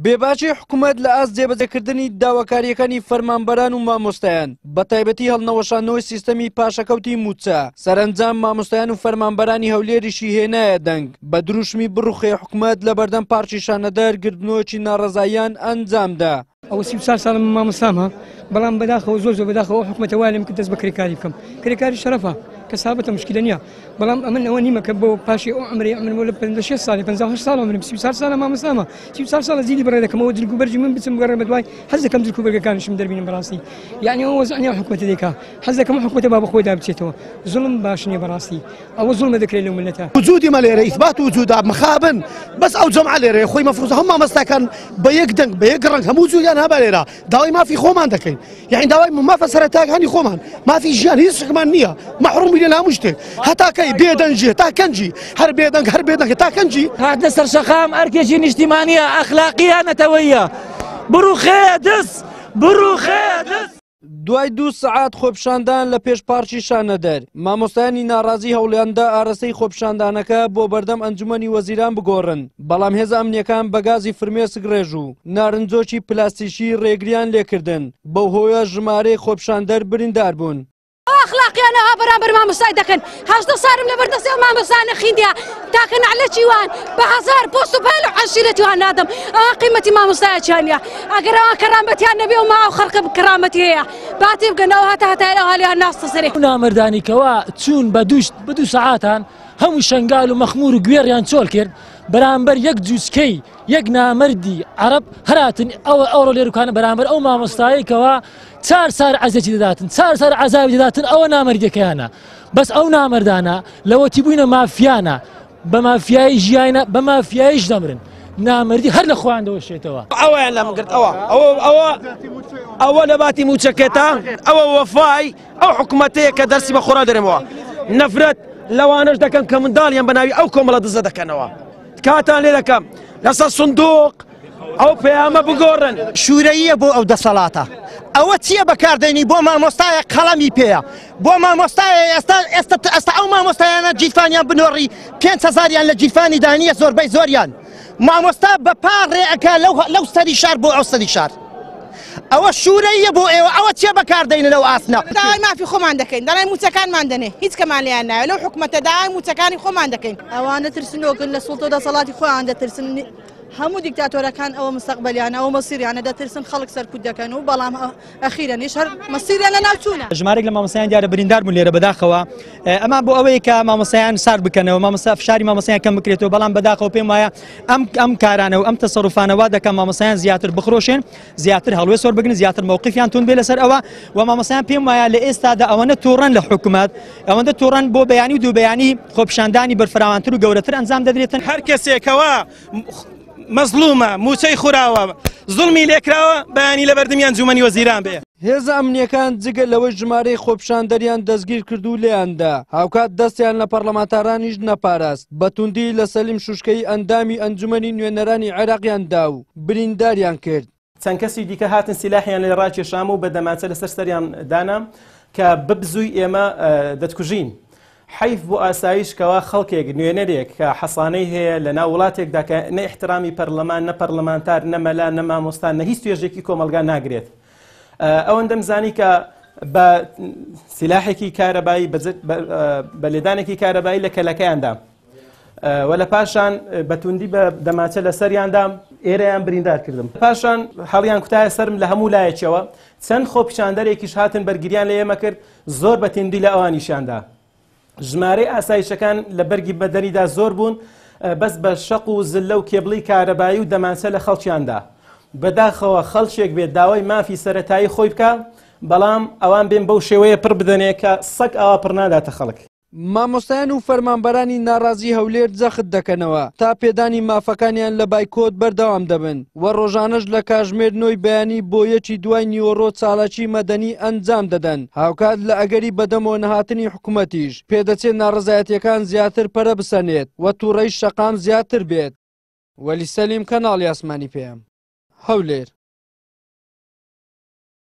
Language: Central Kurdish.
بێباکی حکومەت لە ئاست جێبەجێکردنی داواکارییەکانی فەرمانبەران و مامۆستایان، بەتایبەتی هەڵنەوەشاندنەوەی سیستەمی پاشەکەوتی مووچە، سەرەنجام مامۆستایان و فەرمانبەرانی هەولێریشی هێنایە دەنگ، بە دروشمی بڕوخێ حکومەت لە بەردەم پارکی شانەدەر گردبوونەوەیەکی ناڕەزاییان ئەنجامدا. ئەوە 34 ساڵە من مامۆستامە، بەڵام بەداخەوە زۆر زۆر بەداخەوە ئەو حکومەتە وای لێم کرد دەست بە کرێکاری بکەم. کرێکاری شەرەفە، کەسابەتە، مشکیلە نییە. بەڵام ئەمن ئەوە نیمە کە بۆ پاشی ئەو عمرەی ئەمن بۆ لە 56 ساڵی 58 ساڵ عمرم 34 ساڵە مامۆستامە 34 ساڵە زیلی بڕێ دەکەمەوە جلک و بەرگی من بچم بگەڕێ بەدوای حەز دەکەم جلک و بەرگەکانیشم دەربینم بەڕاستی یعنی ئەوە وەزع نییە حکومەتە دەیکا حەز دەکەم حکومەتە با بەخۆیدا بچێتەوە زوڵم باش نییە بەڕاستی ئەوە زوڵمە دەکرێت لەو ملەتە. وجودی مە لێرە ئیثبات وجودا مخابن بەس ئەو جەمعە لێرەیە خۆی مەفروزە هەموو مامۆستاکان بە یەک دەنگ بە یەک ڕەنگ هەموو وجودیان هەبا لێرە داوای مافی خۆمان دەکەین یعنی داوای مافە سەرەتاکانی خۆمان مافی ژیان هیچ شتێکمان نییە مەحروم بین لە هەموو شتێک هەتا کەی بێدەنگی تا کەنجی هەر بێدەنگ هەر بێدەنگ تا کەنجی. هاتنە سەر شەقام ئەرکێکی نیشتیمانییە، ئەخلاقییە، نەتەوەییە. بڕوخێ دز! بڕوخێ دز! دوای دوو سەعات خۆپیشاندان لە پێش پارکی شانەدەر، مامۆستایانی ناڕازی هەوڵیاندا ئاراستەی خۆپیشاندانەکە بۆ بەردەم ئەنجومەنی وەزیران بگۆڕن، بەڵام هێزە ئەمنییەکان بە گازی فرمێسک ڕێژ و نارنجۆکی پلاستیکی ڕێگریان لێکردن، بەو هۆیە ژمارەیەک خۆپیشاندەر بریندار بوون. ئەو ئەخلاقیانە ها بەرامبەر مامۆستای دەکەن 18 سارم لەبەر دەستی ئەو مامۆستانە خیندیا تاکە نەعلەتی وان بە هەزار پۆست و پال و عەشیرەتی وان نادەم ئەوان قیمەتی مامۆستایەکیان نییە ئەگەر ئەوان کەرامەتیان نەبێ و ما ئەو خەڵکە کەرامەتی هەیە با تێبگەن ئەو هەتا هەتایە ئەو هەلیان ناستە سەرێ. ئەو نامەردانی کەوا چوون بە دوو بە دوو سەعاتان هەموو شەنگال و مەخمور و گوێڕیان چۆل کرد بەرامبەر یەک جوچکەی یەک نامەردی عەرەب هەراتن ئەوە ئەوڕۆ لێروکانە بەرامبەر ئەو مامۆستایەی کەوا چار سار عەزێتی دەداتن چار سار عەزابی دەداتن ئەوە نامەردیەکەیانە بەس ئەو نامەردانە لەوەتی بووینە مافیانە بە مافیایی ژیانە بە مافیاییش دەمرن نامەردی هەر لە خۆیان دەوەشێتەوە. ئەوەیان لەم گرت ئەوە ئەوە ئەوە ئەوە لە باتی موچەکەتە ئەوە وەفای ئەو حکوومەتەیە کە دەرسی بە خۆرا دەرێمەوە نەفرەت لەوانەش دەکەن کە منداڵیان بە ناوی ئەو کۆمەڵە دزە دەکەنەوە تکاتان لێ دەکەم لەسەر سندوق ئەو پەیامە بگۆڕن. شورەییە بۆ ئەو دەسەڵاتە ئەوە چییە بەکاردێنی بۆ مامۆستایە قەڵەمی پێیە بۆ مامۆستایە ئێستا ئێستا ئێستا ئەو مامۆستایانە گیرفانیان بنۆڕی 5هزاریان لە گیرفانی دانیە زۆربەی زۆریان مامۆستا بە پا ڕێ ئەکا لەو لەو سەری شار بۆ ئەو سەری شار ئەوە شورەییە بۆ ئێوە ئەوە چیە بەکاردەینە لەو ئاسنە. داوای مافی خۆمان دەکەین دەڵێن موچەکانمان دەنێ هیچ کەمان لێیان ناوێ لەو حکومەتە داوای موچەکانی خۆمان دەکەین. ئەوانە ترسنۆکن لە سوڵتە و دەسەڵاتی خۆیان دەترسن هەموو دیکتاتۆرەکان ئەوە مستەقبەلیانە ئەوە مەسیریانە دەترسن خەڵک سەرکوت دەکەن و بەڵام ئەخیرەنیش هەر مەسیریان لە ناوچوونە. ژمارێک لە مامۆستایان دیارە بریندار بوون لێرە بەداخەوە ئەمان بۆ ئەوەیە کە مامۆستایان سارد بکەنەوە مامۆستا فشاری مامۆستایان کەم بکرێتەوە بەڵام بەداخەوە پێم وایە ئەم ئەم کارانە و ئەم تەسەروفانە وا دەکەن مامۆستایان زیاتر بخرۆشێن زیاتر هەڵوێست وەربگرن زیاتر مەوقفیان توند بێ لەسەر ئەوە و مامۆستایان پێم وایە لە ئێستادا ئەوەنە تووڕەن لە حکومەت ئەوەندە تووڕەن بۆ بەیانی و دوو بەیانی خۆپیشاندانی بەرفراوانتر و گەورەتر ئەنجام دەدرێتن. هەر کەسێکەوە مەزڵومە موچەی خوراوە زوڵمی لێکراوە بەیانی لەبەردەمی ئەنجومەنی وەزیران بێ. هێزە ئەمنییەکان جگە لەوەی ژمارەی خۆپیشاندەریان دەستگیر کرد و لێیان دا، هاوکات دەستیان لە پەڕلەمانتارانیش نەپاراست، بە توندی لە سەلیم شوشکەیی ئەندامی ئەنجومەنی نوێنەرانی عێراقیان دا و برینداریان کرد. چەند کەسی دیکە هاتن سیلاحیان لێ ڕاکێشام و بە دەمانچە لەسەر سەریان دانام کە ببزووی ئێمە دەتکوژین. حەیف بۆ ئاسایش کەوا خەڵکێک نوێنەرێک کە حەسانەی هەیە لە ناو وڵاتێکدا کە نە ئیحترامی پەرلەمان نە پەرلەمانتار نە مەلا نە مامۆستا نە هیچ توێژێکی کۆمەڵگا ناگرێت ئەوەندەم زانی کە بە سیلاحێکی کارەبایی بە لێدانێکی کارەبایی لە کەلەکەیاندا و لە پاشان بە توندی بە دەماچە لە سەریاندا ئێرەیان بریندار کردم پاشان هەڵیان کوتایە سەرم لە هەموو لایەکەوە چەند خۆپیشاندەرێکیش هاتن بەرگریان لە ئێمە کرد زۆر بە تیندی لە ئەوانیشیاندا ژمارەی ئاسایشەکان لە بەرگی بەدەنیدا زۆر بوون بەس بە شەق و زلە و کێبڵی کارەبایی و دەمانچە لە خەڵکیاندا بەداخەوە خەڵکێک بێت داوای مافی سەتایی خۆی بکە بەڵام ئەوان بێن بەو شێوەیە پڕ بدەنێ کە سەگ ئاوا پڕ ناداتە خەڵک. مامۆستایان و فەرمانبەرانی ناڕازی هەولێر جەخت دەکەنەوە، تا پێدانی مافەکانیان لە بایکۆت بەردەوام دەبن و ڕۆژانەش لە کاژمێر نۆی بەیانی بۆ یەکی دوای نیوەڕۆ چالاکی مەدەنی ئەنجام دەدەن، هاوکات لە ئەگەری بەدەمەوە نەهاتنی حکومەتیش پێدەچێت ناڕەزایەتییەکان زیاتر پەرە بسەنێت و توڕەیی شەقام زیاتر بێت. وەلی سەلیم، کەناڵی ئاسمانی پەیام، هەولێر.